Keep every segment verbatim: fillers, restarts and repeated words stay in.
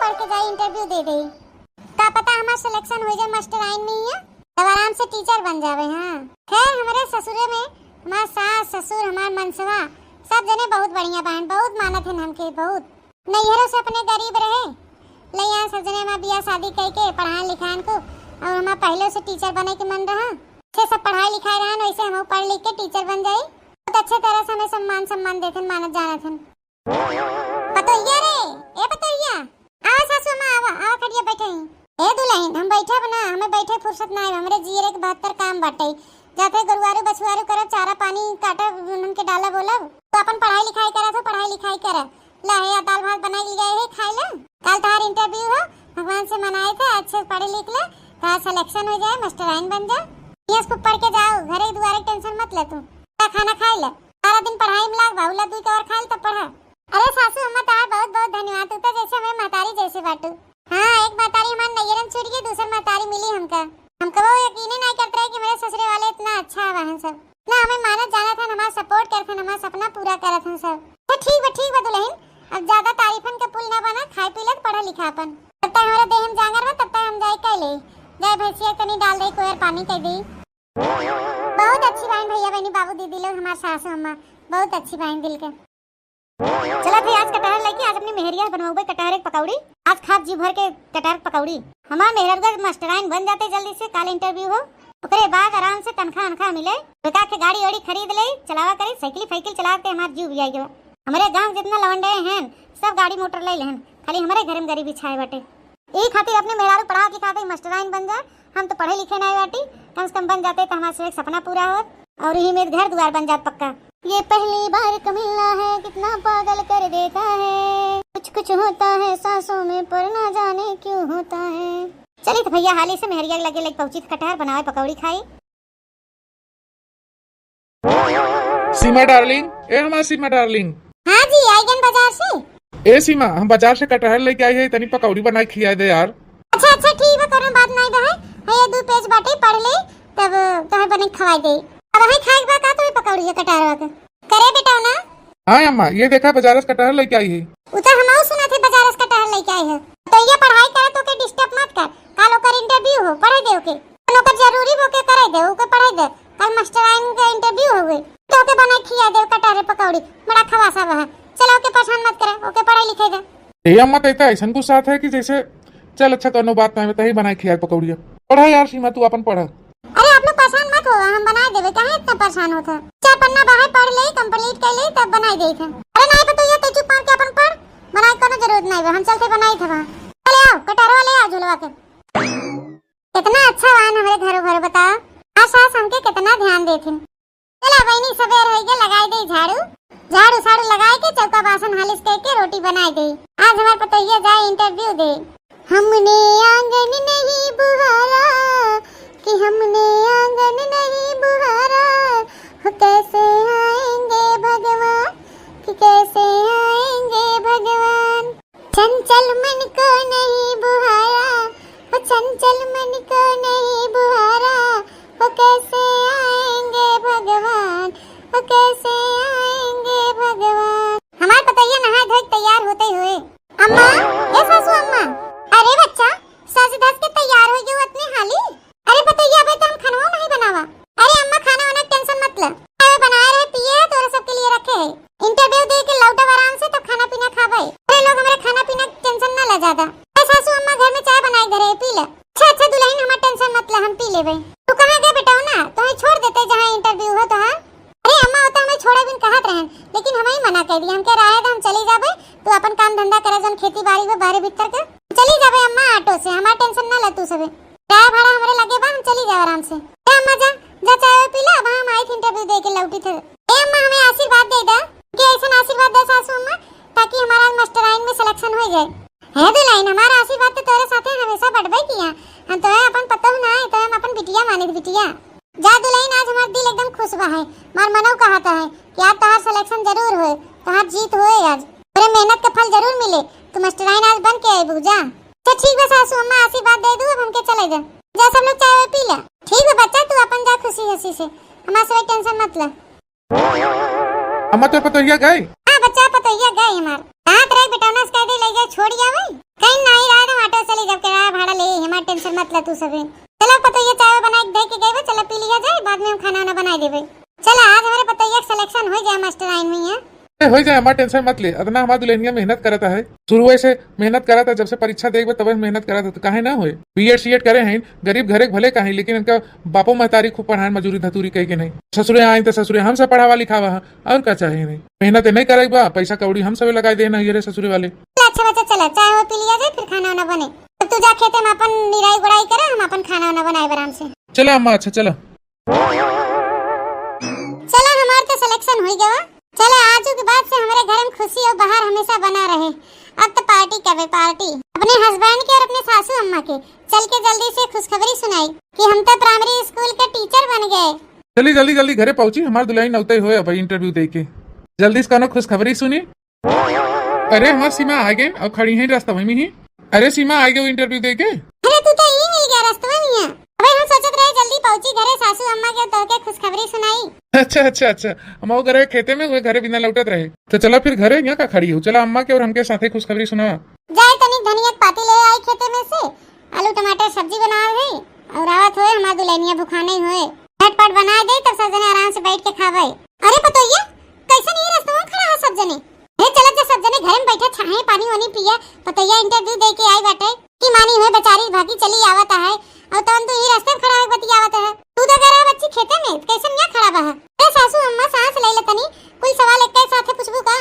पढ़ के जाई, interview दे देई। का पता हमार selection हो जाए मास्टराइन में ही, तब आराम से teacher बन जावे। हाँ, खैर, हमरे ससुरे में हमार सास, ससुर, हमार मनसवा, सब जने बहुत बढ़िया बाहन, बहुत मानत हन हमके, बहुत। नैहरों से अपने गरीब रहे, ले यहाँ सब जने हमार बियाह शादी कई के पढ़ान लिखान को, और हमार पहले से teacher बने के मन रहा, अच्छे से पढ़ाई लिखाई रहन, वैसे हम पढ़ लिख के teacher बन जाई। बहुत अच्छे तरह से हमें सम्मान, सम्मान देथन, मानत जानत हन। पतोहिया रे, ए पतोहिया, आवा सासू अम्मा, आवा, आवा खटिया बैठे ही। ए दुलहिन, हम बैठब ना, हमें बैठे फुर्सत ना है, हमरे जियरे के बहत्तर काम बाटे। जाते गरुआरू बछुआरू करब, चारा पानी काटब, उन्हन के डालब बोलब। तो अपन पढ़ाई लिखाई करत हो, पढ़ाई लिखाई कर। ला हे, आ दाल भात बनाई लिया है, खाई ले। काल तहार interview हो, भगवान से मनाए थे, अच्छे से पढ़े लिख ले, तहार selection हो जाए, मास्टराइन बन जा। यस खूब पढ़ के जाओ, घरे दुआरे के tension मत ले तू। ला खाना खाई ले, सारा दिन पढ़ाई में लाग बा, उला दुई कवर खाई ले तब पढ़ा। अरे सासू अम्मा, तहार बहुत बहुत धन्यवाद, तू तो जैसे हमें महतारी जैसे बाटू। हाँ, एक महतारी हमार नैयरन छूट गई, दूसर महतारी मिली हमका। हम कबो यकीने नहीं करत रहे कि मेरे ससुरे वाले इतना अच्छा हवा हन सब। ना हमें मानत जानत हन, हमार support करत हन, हमार सपना पूरा करत हन सब। तो ठीक बा, ठीक बा दुलहिन, अब ज्यादा तारीफन के पुल ना बना, खाए पी ले, पढ़ा लिखा अपन। तब तक हमारे देह में जांगर बा, तब तक हम जाए कह ले, जाए भैंसिया तनी डाल दे, कोयर पानी कर दी। बहुत अच्छी बाइन भैया बहनी बाबू दीदी लोग, हमार सासू अम्मा बहुत अच्छी बाइन दिल के। चला थे आज कटहर लेके, आज अपनी मेहरिया बनवाबे कटहर एक पकौड़ी। आज खाब जी भर के कटहर पकौड़ी। हमार मेहररुआ मास्टराइन बन जाते जल्दी से, काल interview हो, ओकरे बाद आराम से तनखा अनखा मिले। बेटा के गाड़ी ओड़ी खरीद ले, चलावा करे, साइकिल फाइकिल चलावते हमार जीव भी आई गवा। हमरे गांव जितना लवंडे हैं, सब गाड़ी मोटर ले लेहन, खाली हमरे घर में गरीबी छाए बाटे। यही खातिर अपने मेहरारू पढ़ा के खातिर मास्टराइन बन जाए। हम तो पढ़े लिखे नाई बाटी, कम से कम बन जाते तो हमार सब एक सपना पूरा होत और यही में घर दुआर बन जात पक्का। ये पहली बार का मिलना है, कितना पागल कर देता है। कुछ कुछ होता है सांसों में, पर ना जाने क्यों होता है। चली तो भैया, हाली से मेहरिया के लगे लेके पहुंची तो कटहर बनावे, पकौड़ी खाई। सीमा डार्लिंग, ए हमार सीमा डार्लिंग। हाँ जी, आई गन बाजार से। ए सीमा, हम बाजार से कटहर लेके आई है, तनी पकौड़ी बनाई खिया दे यार। अच्छा अच्छा, ठीक बा, कोनो बात नहीं बा। है ये दो पेज बाटे, पढ़ ले, तब तोहे बने खवाई दे। अब हमें खाए के बा का तोहे पकौड़ी है कटहर के? करे बेटा ना। हाँ अम्मा, ये देखा बाजार से कटहर लेके आई है। उ तो हमहू सुना थे बाजार से कटहर लेके आई है। तो ये पढ़ाई करे तो के disturb मत कर, काल ओकर interview हो, पढ़े दे ओके। ओकर जरूरी बा, ओके करे दे, ओके पढ़े दे। कल मास्टराइन के interview हवे, तो ओके बनाई खिया दे कटहरे पकौड़ी, बड़ा खवासा बा। चला ओके परेशान मत करे, ओके पढ़ाई लिखे दे। ए अम्मा, तै तो ऐसन गुस्सात है कि जैसे, चल अच्छा, कोनो बात नहीं, तही बनाई खिया पकौड़िया। पढ़ा यार सीमा, तू अपन पढ़ा। अरे आप लोग परेशान मत हो, हम बनाई देबे, काहे इतना परेशान होत है? चार पन्ना बाहर पढ़ ले, complete कर ले, तब बनाई देत है। अरे नहीं पतोहिया, तै चुप मार के अपन पढ़, बनाई कोनो जरूरत नहीं बा, हम चलते बनाई थे वहाँ। चले आओ, कटहरवा ले आओ झुलवा के। कितना अच्छा वाहन हमारे घरों घर, बताओ। आ सास हमके कितना ध्यान देथिन। चला बहिनी, सबेर होई गए, लगाई दे झाड़ू। झाड़ू साड़ू लगाए के चौका बासन हालिस करके रोटी बनाई दे। आज हमार पतोहिया जाए interview दे। हमने आंगन नहीं बुहारा, कि हमने आंगन नहीं बुहारा, हो कैसे आएंगे भगवान, कि कैसे आएंगे भगवान। चंचल मन को नहीं बुहारा, वो चंचल मन को नहीं बुहारा, वो कैसे आएंगे भगवान, वो कैसे आएंगे भगवान। हमार पतोहिया नहाए धोए के तैयार होते हुए, अम्मा, ए सासू अम्मा, अरे बच्चा, सज धज के तैयार हो गयो इतने हाली? अरे पतोहिया, अबे तो हम खानवा नहीं बनावा। अरे अम्मा, खाना वाना के tension मत ले, अबे बनाए रहे पिए है, तोरे सबके लिए रखे है। Interview दे के लौटब आराम से, तब खाना पीना खाबे। अरे लोग, हमरे खाना पीना के tension ना ले ज्यादा। अरे सासू अम्मा, घर में चाय बनाए धरे है, पी ले। अच्छा अच्छा दुलहिन, हमार tension मत ले, हम पी लेबे। तू कहाँ गए बेटा हो ना, तोहे छोड़ देते जहाँ interview हो तहाँ। अरे अम्मा, वो तो हमें छोड़े बिन कहत रहन, लेकिन हम ही मना कर दिया। हमके रहे तो हम चली जाबे, तू अपन काम धंधा करे, जौन खेती बाड़ी बा बहरे भीतर के, चली जाबे अम्मा auto से, हमार tension ना ले तू सबे। किराया भाड़ा हमरे लगे बा, हम चली जाब आराम से। ए अम्मा जा, जा चाय वाय पी ले, अब हम आई थे interview दे के लौटी थे। ए अम्मा, हमें आशीर्वाद दे दे, कि ऐसन आशीर्वाद दे सासू अम्मा, ताकि हमारा मास्टराइन में selection हो जाए। हे दुलहिन, हमारा आशीर्वाद तो तोरे साथे हमेशा बटबे किया। हम तोहे अपन पतोह ना है, तोहे हम अपन बिटिया मानित बिटिया। जा दुलहिन, आज हमार दिल एकदम खुश बा है, हमार मनऊ कहत है कि आज तोहार selection जरूर होए, तोहार जीत होए आज, तोरे मेहनत के फल जरूर मिले, तू मास्टराइन आज बन के अइबू। जा, अच्छा ठीक बा सासू अम्मा, आशीर्वाद दे दू, अब हमके चले दे। जा सब लोग चाय वाय पी ले। ठीक बा बच्चा, तू अपन जा खुशी हंसी से, हमार से tension मत ले। अम्मा, तोर पतोहिया गए? हाँ बच्चा, पतोहिया गए हमार। कहाँ तरह बेटौना से कह दे, ले जाए छोड़ आवे। कहीं ना त तू सबे। चला पतोहिया, चाय बनाए के दे के गई बा, चला पी लिया जाए, बाद में हम खाना वाना बनाए देबे। चला, आज हमरे पतोहिया के selection हो जाए मास्टराइन हुई है। ए, हो जाए, हमार tension मत ले, अतना हमार दुल्हनिया मेहनत करत है, शुरुए से मेहनत करत है, जब से परीक्षा देख बा तबे से मेहनत करत है, तो काहे ना होए? बीएड सीएड करे हैं, गरीब घरे के भले काहे, लेकिन इनका बापो महतारी खूब पढ़ाए, मजूरी धतूरी कह के नहीं। ससुरे आए तो ससुरे हमसे पढ़ावा लिखावा है, और का चाहे नहीं? मेहनत नहीं करे बा, पैसा कौड़ी हम सबे लगाए देना ये रे ससुरे वाले। अच्छा बच्चा, चला, चाय हो पी लिया जाए, फिर खाना वाना बने। अब तू जा खेते में अपन निराई गुड़ाई करे, हम अपन खाना वाना बनाए आराम से। चला अम्मा, अच्छा चला। चला, हमार तो selection हो गया। चला, आजू के बाद से हमारे घर में खुशी और बहार हमेशा बना रहे। अब तो party करबे, party अपने husband के और अपने सासू अम्मा के। चल के जल्दी से खुशखबरी सुनाई कि हम तो primary school के teacher बन गए। चली जल्दी जल्दी घरे पहुंची, हमार दुल्हन नौते हुए अब interview दे के। जल्दी से कौनो खुशखबरी सुनी। अरे हमार सीमा आ गई, अब खड़ी है रास्ता वहीं में ही। अरे सीमा आ गई interview दे के। अरे तू तो यहीं मिल गया रास्ता में ही है। अबे हम सोचत रहे जल्दी पहुंची घरे, सासू अम्मा के तो के खुशखबरी सुनाई। अच्छा अच्छा अच्छा, हम वो घरे खेते में हुए, घरे बिना लौटत रहे। तो चला फिर घरे, यहाँ का खड़ी हो, चला अम्मा के और हमके साथे खुशखबरी सुनावा। जाए तनिक धनिया के पाती ले आई खेते में से, आलू टमाटर सब्जी बनावे है, और आवत होए हमार दुल्हनिया भुखाने होए, झटपट बना दे, तब सब जने आराम से बैठ के खावे। अरे पतोहिया, कैसन ये रास्ता में खड़ा है सब जने? हे चलत जा सब जने घर में बैठे, छाहे पानी वानी पिया, पतोहिया interview दे के आई बाटे। कि मानी हुए बेचारी भागी चली आवत है, और तवन तू ही रास्ते में खड़ा होके बतियावत है। तू तो कह रहा बच्ची खेते में, कैसन यहाँ खड़ा बा है? ए सासू अम्मा, सांस ले ले तनी, कुल सवाल एक साथे पूछबू का?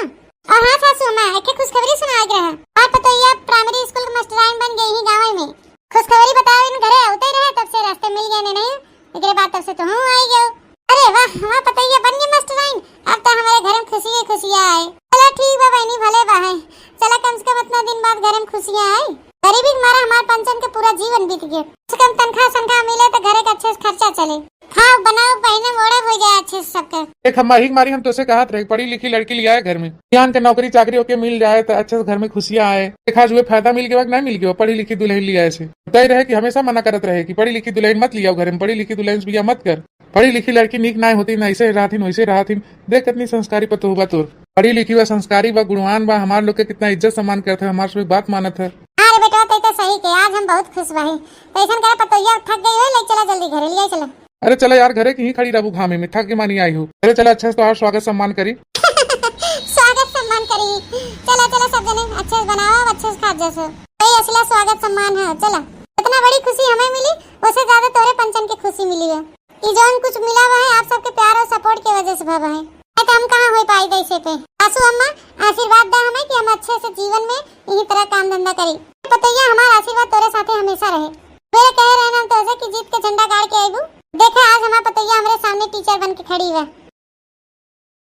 और हाँ सासू अम्मा, एक खुशखबरी सुनाए के रहा। आप पतोहिया primary school के मास्टराइन बन गई ही गाँव में। खुशखबरी बतावे इन घरे आवते रहे, तब से रास्ते मिल गए ने नहीं, एकरे बाद तब से तो हूँ आई गयो। अरे वाह वाह पतोहिया बन गई मास्टराइन, अब तो हमारे घर में खुशिये खुशियाँ आए। चला ठीक बा बहनी, भले बा है। चला कम से कम इतना दिन बाद घर में खुशियाँ आई। गरीबी के मारा हमार पंचन के पूरा जीवन बीत गयो। कम से कम तनख्वाह सनख्वाह मिले तो घरे के अच्छे से खर्चा चले। खाओ बनाओ पहने ओढ़े हो जाए अच्छे से सबके। देख अम्मा, यही मारी हम तोसे कहत रहे, पढ़ी लिखी लड़की लियाए घर में, ज्ञान के नौकरी चाकरी ओके मिल जाए तो अच्छे से घर में खुशियाँ आए। देख आज हुए फायदा मिल गया कि नहीं मिल गया, पढ़ी लिखी दुल्हन लियाए से। तय रहे कि हमेशा मना करत रहे कि पढ़ी लिखी दुल्हन मत लियाओ घर में, पढ़ी लिखी दुल्हन से बियाह मत कर, पढ़ी लिखी लड़की नीक नाय होती, ना ऐसे रहथिन वैसे रहथिन। देख कितनी संस्कारी पतोह बा तोर, पढ़ी लिखी बा, संस्कारी बा, गुणवान बा, हमार लोग के कितना इज्जत सम्मान करत है, हमार सब बात मानत है। अरे बेटवा, तै तो सही के, आज हम बहुत खुश बाही। तो ऐसन करे, पतोहिया थक गई हो, ले चला जल्दी घरे, ले चला। अरे चला यार, घरे की ही खड़ी रहबू घामे में, थक के मानी आई हो। अरे चला, अच्छा से तोहार स्वागत सम्मान करी। स्वागत सम्मान करी। चला चला सब जने अच्छे से बनावा, अच्छे से खा जसो। यही असला स्वागत सम्मान है। चला, इतना बड़ी खुशी हमें मिली, उससे ज्यादा तोरे पंचन के खुशी मिली है। ई जौन कुछ मिला हुआ है आप सबके प्यार और support के वजह से भवा है, नहीं तो हम कहाँ हो पाई ऐसे पे। सासू अम्मा, आशीर्वाद दा हमें कि हम अच्छे से जीवन में यही तरह काम धंधा करी। पतोहिया, हमार आशीर्वाद तोरे साथे हमेशा रहे। मेरे कहे रहे ना तोसे कि जीत के झंडा गाड़ के आईबू। देखा आज हमार पतोहिया हमारे सामने teacher बन के खड़ी हुआ।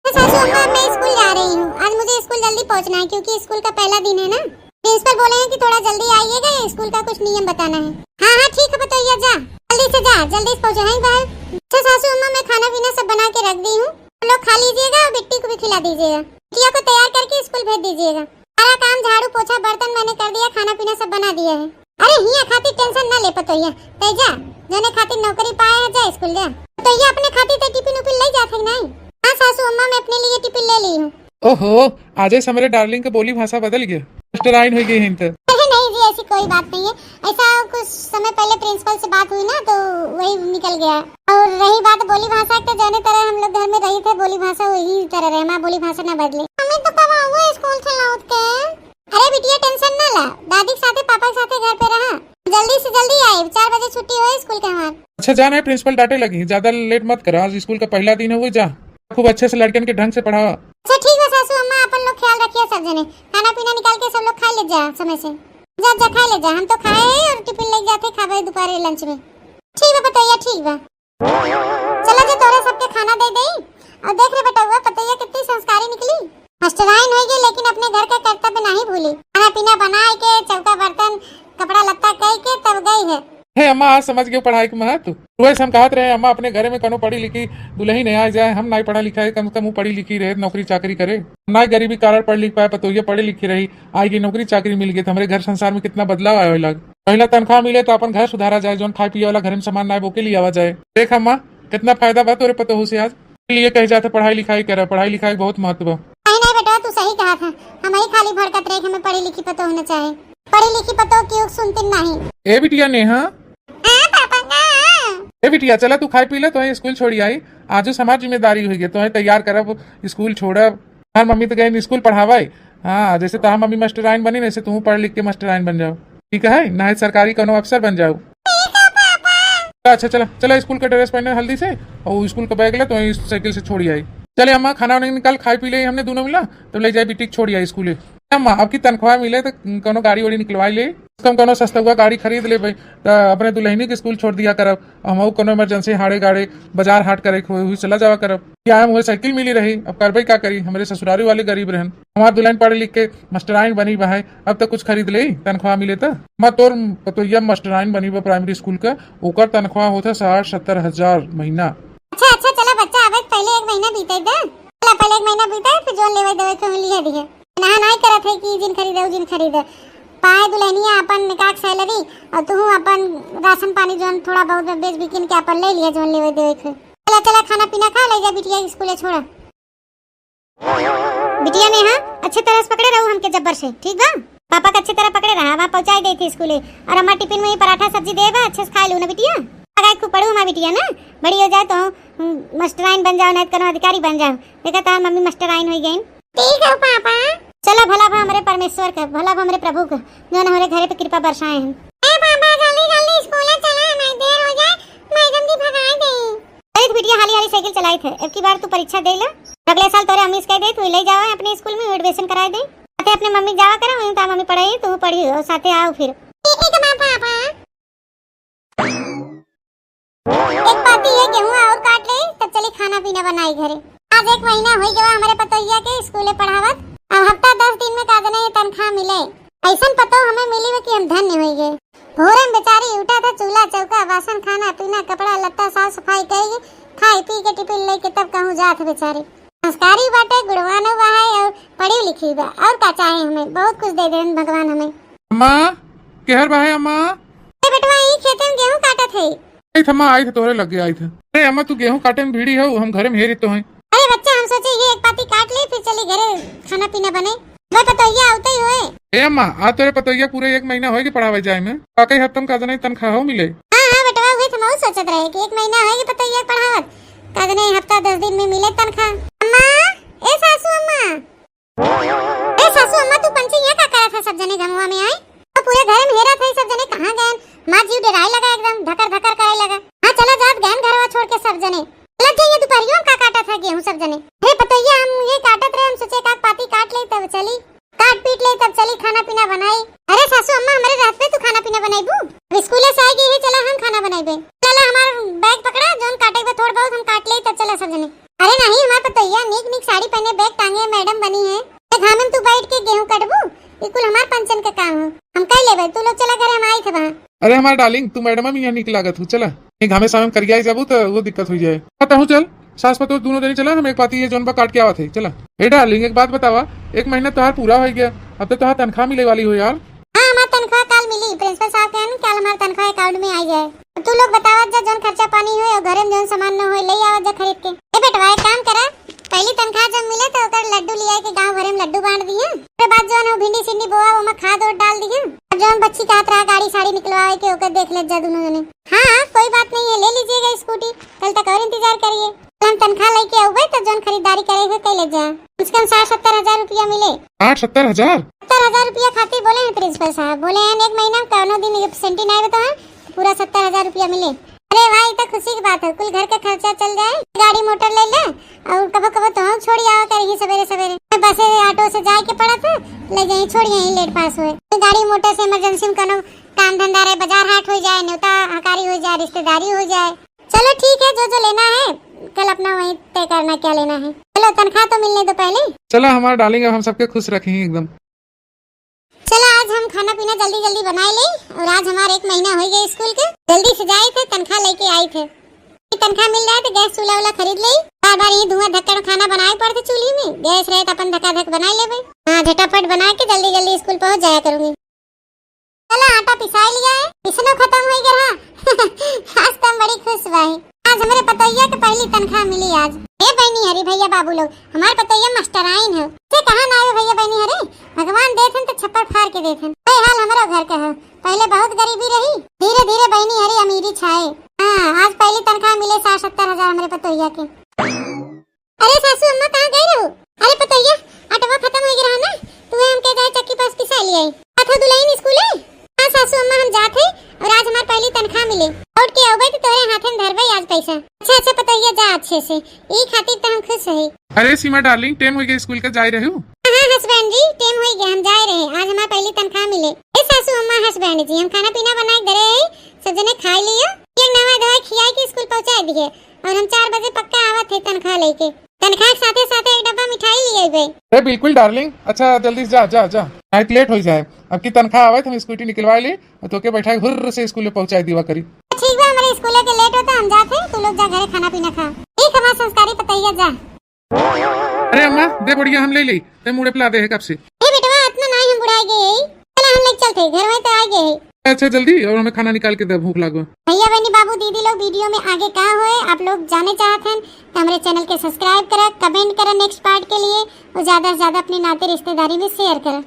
तो सासू अम्मा, मैं स्कूल जा रही हूँ, आज मुझे स्कूल जल्दी पहुँचना है क्योंकि स्कूल का पहला दिन है ना। प्रिंसिपल बोले हैं कि थोड़ा जल्दी आइएगा, ये स्कूल का कुछ नियम बताना है। हाँ हाँ ठीक है पतोहिया, जा जल्दी से जा, जल्दी से पहुँचो। हैं बाहर। अच्छा सासू अम्मा, मैं खाना पीना सब बना के रख दी हूँ, तुम लोग खा लीजिएगा और बिट्टी को भी खिला दीजिएगा। बिटिया को तैयार करके स्कूल भेज दीजिएगा। सारा काम झाड़ू पोछा बर्तन मैंने कर दिया, खाना पीना सब बना दिया है। अरे हिया खातिर tension ना ले पतोहिया, तै जा, जने खातिर नौकरी पाए है, जा स्कूल जा। पतोहिया अपने खातिर तै टिफिन उफिन ले जात है कि नहीं? हाँ सासू अम्मा, मैं अपने लिए टिफिन ले ली हूँ। ओहो, आजे से हमरे darling के बोली भाषा बदल गया, मास्टराइन हो गई है इनका। अरे नहीं जी, ऐसी कोई बात नहीं है। ऐसा कुछ समय पहले प्रिंसिपल से बात हुई ना, तो वही निकल गया। और रही बात बोली भाषा के, जाने तरह हम लोग घर में रही थे, बोली भाषा वही तरह रहे, हमार बोली भाषा ना बदले। मम्मी तो कब आऊंगा स्कूल से लौट के? अरे बिटिया tension ना ला, दादी के साथे पापा के साथे घर पे रहा, जल्दी से जल्दी आए, चार बजे छुट्टी होए स्कूल के हमार। अच्छा जा नहीं, प्रिंसिपल डांटे लगी, ज्यादा late मत करा, आज स्कूल का पहला दिन है, वो जा खूब अच्छे से लड़कन के ढंग से पढ़ावा। अच्छा ठीक बा सासू अम्मा, अपन लोग ख्याल रखिया सब जने, खाना पीना निकाल के सब लोग खा ले जा समय से। जा जा खा ले जा, हम तो खाए हैं और टिफिन लेके जाते खाबे दोपहर lunch में। ठीक बा पतोहिया, ठीक बा। चला जे तोरे सबके खाना दे देई। और देख रे बेटउआ, पतोहिया कितनी संस्कारी निकली। मास्टराइन होई गई लेकिन अपने घर का कर्तव्य नहीं भूली। खाना पीना बनाए के, चौका बर्तन, कपड़ा लत्ता कई के तब गई है। हे अम्मा, आज समझ गयो पढ़ाई के महत्व। वैसे हम कहत रहे अम्मा, अपने घरे में कौनो पढ़ी लिखी दुल्हन नहीं आ जाए, हम नहीं पढ़ा लिखा है, कम से कम वो पढ़ी लिखी रहे, नौकरी चाकरी करे। नहीं गरीबी कारण पढ़ लिख पाए, पतोहिया पढ़ी लिखी रही, आएगी नौकरी चाकरी मिल गई तो हमारे घर संसार में कितना बदलाव आवे लाग। पहला तनख्वाह मिले तो अपन घर सुधारा जाए, जौन खाए पिए वाला घर में सामान ना आए, वो के लिए आवा जाए। देख अम्मा, कितना फायदा बा तोरे पतोहू से आज। लिए कहे जाते पढ़ाई लिखाई करा, पढ़ाई लिखाई बहुत महत्व बा। नहीं, नहीं बेटा, तू सही कहा था, हम ही खाली भड़कत रहे कि हमें पढ़ी लिखी पतोह होना चाहे। पढ़ी लिखी पतोह की उग सुनती नहीं। ए बिटिया नेहा। हाँ ए बिटिया, चला तू खाई पी ले, तोहे स्कूल छोड़ी आई। आजो से हमार जिम्मेदारी होइ गई, तोहे तैयार करब, स्कूल छोड़ब। हमार मम्मी तो गई स्कूल पढ़ावे। हाँ, जैसे तोहार मम्मी मास्टराइन बनी, वैसे तू पढ़ लिख के मास्टराइन बन जाओ, ठीक है, ना है सरकारी कोनो अफसर बन जाओ। अच्छा, चला, चला स्कूल का ड्रेस पहने हल्दी से, और स्कूल का बैग ले, तो इस साइकिल से छोड़ी आई। चले अम्मा, खाना वाना निकाल, खाई पी ले हमने दोनों मिला, तो ले जाए बिटिया के छोड़ी आई स्कूले। अम्मा, अब की तनख्वाह मिले तो कोनो गाड़ी वाड़ी निकलवाई ले, कम कोनो सस्तुआ गाड़ी खरीद लेबे, तो अपने दुल्हनी के स्कूल छोड़ दिया करब, हमहू कोनो इमरजेंसी हाड़े गाड़े बाजार हाट करे के होए, हुई चला जावा करब। कि आए हुए साइकिल मिली रही, अब करबे का करी, हमरे ससुरारी वाले गरीब रहन। हमार दुल्हन पढ़ लिख के मास्टराइन बनी बहाए, अब तो कुछ खरीद ले, तनख्वाह मिले तो। मैं तोर पतोहिया मास्टराइन बनी बा प्राइमरी स्कूल का, ओकर तनख्वाह होता साठ सत्तर हजार महीना। अच्छा, अच्छा, चला बच्चा, अब पहले एक महीना बीते दे। चला, पहले एक महीना बीते, फिर जोन लेवे देवे के लिया दिए। नहा नाई करत है कि जिन खरीदे, जिन खरीदे। पाए दुल्हनिया अपन निकाह सैलरी, और तू अपन राशन पानी जोन थोड़ा बहुत बेच बिकिन के अपन ले लिया, जोन लेवे देवे के। चला, चला, खाना पीना खा, ले जा बिटिया के स्कूले छोड़ा। बिटिया ने, हाँ, अच्छे तरह से पकड़े रहू हमके जब्बर से, ठीक बा? पापा के अच्छे तरह पकड़े रहा, वहाँ पहुँचाई देई थी स्कूले। और हमार टिफिन में ही पराठा सब्जी देबा, अच्छे से खाए लू ना बिटिया। आगे खूब पढ़ू हमार बिटिया ना, बड़ी हो जाए तो, हम्म, मास्टराइन बन जाओ, नहीं तो कोनो अधिकारी बन जाओ। देखा तो मम्मी मास्टराइन हो गई। ठीक है पापा। चला, भला भा हमरे परमेश्वर के, भला भा हमरे प्रभु के, जो हमरे घरे पे कृपा बरसाए हैं। ए पापा, जल्दी जल्दी स्कूले चला, नहीं देर हो जाए, मैडम जी भगाए देई। चलित बिटिया, हाली हाली साइकिल चलाइत है, अब की बार तू परीक्षा दे ले। अगले साल तोरे हम इसके दे, तू ले जावा अपने स्कूल में एडमिशन कराए दे। साथे अपने मम्मी जावा करा, वहीं तो मम्मी पढ़ाई, तू पढ़ी और साथे आओ फिर। ठीक है पापा। एक पाती है गेहूं और काट ले, तब चली खाना पीना बनाई घरे। आज एक महीना हो गया हमारे पतोहिया के स्कूले पढ़ावत, अब हफ्ता दस दिन में का जने ये तनख्वाह मिले। ऐसन पतो हमें मिली बा कि हम धन्य हो गए। भोरे में बेचारी उठा था, चूल्हा चौका, बासन, खाना पीना, कपड़ा लत्ता, साफ सफाई करी, खाई पी के टिफिन लेके तब कहूँ जात है बेचारी। संस्कारी बाटे, गुणवानो बा है और पढ़ी लिखी बा, और का चाहे हमें? बहुत कुछ दे देन भगवान हमें। अम्मा, केहर बा है अम्मा? ए बेटवा, ई खेते में गेहूं काटत है। आई थे अम्मा, आई थे, तोहरे लगे आई थे। अरे अम्मा, तू गेहूं काटे में भिड़ी हो, हम घरे में हेरी तो हैं। अरे बच्चा, हम सोचे ये एक पाती काट ले, फिर चली घरे खाना पीना बने। वे पतोहिया आवते ही होए। ए अम्मा, आज तोरे पतोहिया पूरे एक महीना होए के पढ़ावे जाए में। का कई हफ्ता में का जने तनख्वाह हो मिले? हाँ, हाँ बेटवा, उहे तो हमहू सोचत रहे कि एक महीना होए के पतोहिया के पढ़ावत, का जने हफ्ता दस दिन में मिले तनख्वाह। अम्मा, ए सासू अम्मा। ए सासू अम्मा, तू पंची यहाँ का करत है सब जने घमवा में आए? तो पूरे घर में हेरत है सब जने कहाँ गए? माँ जीव डेराए लगा, एकदम धकर धकर करे लगा। हाँ चला जात गहन घरवा छोड़ के सब जने। चला जाइए दोपहरियों में का काटत है गेहूँ सब जने। हे पतोहिया, हम ये काटत रहे, हम सोचे का पाती काट ले तब चली, काट पीट ले तब चली खाना पीना बनाई। अरे सासू अम्मा, हमारे रात में तू खाना पीना बनाईबू? अब स्कूले से आएगी ही, चला हम खाना बनाईबे। चला हमार बैग पकड़ा, जोन काटे बा थोड़ बहुत हम काट ले तब चला सब जने। अरे नहीं, हमार पतोहिया नीक नीक साड़ी पहने, बैग टांगे, मैडम बनी है। ते घामे में तू बैठ के गेहूं कटबू? ई कुल हमार पंचन के काम हो, हम कई लेबे। तू लोग चला घरे, हम आई थे वहाँ। अरे हमार डार्लिंग, तू मैडम में यहाँ नीक लागत हूँ, चला। ये घामे सामे में करिया जाबू तो वो दिक्कत हो जाए। हाँ, तहूँ चल, सास पतोह दोनों जनी चला, हम एक पाती ये जोन बा काट के आवत है, चला। ए डार्लिंग, एक बात बतावा, एक महीना तोहार पूरा हो गया, अब तो तोहार तनख्वाह मिले वाली हो यार। हाँ, हमार तनख्वाह काल मिली, प्रिंसिपल साहब कहन काल हमार तनख्वाह अकाउंट में आई जाए। तू लोग बतावत जा, जौन खर्चा पानी होए और घरे में जौन सामान न होए, ले आवत जा खरीद के। ए बेटवा, एक काम करा, पहली तनख्वाह जब मिले तो ओकर लड्डू लिया के गांव भरे में लड्डू बांट दिया। ओकर बाद जौन हो भिंडी सिंडी बोआ, ओमा खाद ओद डाल दिया। और जौन बच्ची कहत रहा गाड़ी साड़ी निकलवावे के, ओकर देख ले जा दोनों जने। हाँ, हाँ, कोई बात नहीं है, ले लीजिएगा स्कूटी, कल तक और इंतजार करिए। हम तनख्वाह लेके आउबे तो जौन खरीदारी करे के कई ले जा। कम से कम साठ सत्तर हजार रुपया मिले। साठ सत्तर हजार? सत्तर हजार रुपया खातिर बोले हैं प्रिंसिपल साहब, बोले हैं एक महीना में कौनो दिन एब्सेंटी ना आवे तो है, पूरा सत्तर हजार रुपया मिले। अरे भाई, तो खुशी की बात है, कुल घर का खर्चा चल जाए, गाड़ी मोटर ले ले, और कबो कबो तो हम छोड़ी आवा करेंगे सवेरे सवेरे। बस ऑटो से जाए के पड़ा था, ले जाए छोड़ी यहीं लेट पास हुए, गाड़ी मोटर से इमरजेंसी में कौनो काम धंधा रहे, बाजार हाट हो जाए, न्योता हकारी हो जाए, रिश्तेदारी हो जाए। चलो ठीक है, जो जो लेना है कल अपना वहीं तय करना क्या लेना है। चलो तनख्वाह तो मिलने दो पहले। चलो हमार डार्लिंग, अब हम सबके खुश रखेंगे एकदम। चलो आज हम खाना पीना जल्दी जल्दी बनाए ले, और आज हमार एक महीना हो गया स्कूल के, जल्दी से जाए थे तनख्वाह लेके आए थे। तनख्वाह मिल जाए तो गैस चूल्हा वाला खरीद ले, बार बार ये धुआं धक्कड़ खाना बनाए पड़ते चूल्ही में, गैस रहे तो अपन धक्का धक बनाए लेबे। हाँ, झटापट बना के जल्दी जल्दी स्कूल पहुँच जाया करूँगी। चला आटा पिसाई लिया है, पिसनो खत्म हो गया है। आज तो हम बड़ी खुश बाई, आज हमरे पतोहिया के पहली तनख्वाह मिली आज। हे बहनी हरी भैया बाबू लोग, हमार पतोहिया मास्टराइन है, से कहाँ ना आवे भैया बहनी हरे, भगवान देथन तो छप्पर फाड़ के देथन। ये हाल हमरो घर का है, पहले बहुत गरीबी रही, धीरे धीरे बहनी हरी अमीरी छाए। हाँ, आज पहली तनख्वाह मिले साठ सत्तर हजार हमरे पतोहिया के। अरे सासू अम्मा, कहाँ गए रहो? अरे पतोहिया, आटवा खतम होइ गए रहा ना, तू हम के जाए चक्की पास पिसा ले आई। अथो दुल्हन स्कूल है? हाँ सासू अम्मा, हम जात है और आज हमार पहली तनख्वाह मिले। लौट के अउबे तो तोरे हाथे में धरबे आज पैसा। अच्छा अच्छा पतोहिया, जा अच्छे से, ई खातिर तो हम खुश है। अरे सीमा डार्लिंग, टेम होइ गए स्कूल के, जाए रहू? हाँ हस्बैंड जी, टेम होइ गए, हम जाए रहे, आज हमार पहली तनख्वाह मिले। ए सासू अम्मा, हस्बैंड जी, हम खाना पीना बना के धरे है, सब जने खाई लियो। ये नवा धोए खियाई के स्कूल पहुँचा दिए और हम चार बजे पक्का आवत है तनख्वाह लेके। तनख्वाह के साथे साथे एक डब्बा मिठाई लिए गए। अरे बिल्कुल डार्लिंग, अच्छा जल्दी से जा जा जा, नाइट लेट होइ जाए। अब की तनख्वाह आवे तो हम स्कूटी निकलवा ली और तोके बैठा के हुर्र से स्कूल पहुँचा दीवा करी। ठीक बा, हमारे स्कूल के लेट होता, हम जाते हैं, तू लोग जा घरे खाना पीना खा। ठीक है, हमारे संस्कारी पतोहिया, जा। अरे अम्मा, दे बढ़िया, हम ले ली, ते मुड़े पिला दे है कब से। ए बेटवा, इतना नहीं हम बुढ़ाए गए हैं, चला हम लेके चलते, घर में तो आ गए हैं। अच्छा जल्दी, और हमें खाना निकाल के दे, भूख लागो। भैया बहनी बाबू दीदी लोग, वीडियो में आगे का होए आप लोग जाने चाहत हैं तो हमारे चैनल के सब्सक्राइब करा, कमेंट करा नेक्स्ट पार्ट के लिए, और ज्यादा से ज्यादा अपने नाते रिश्तेदारी में शेयर करा।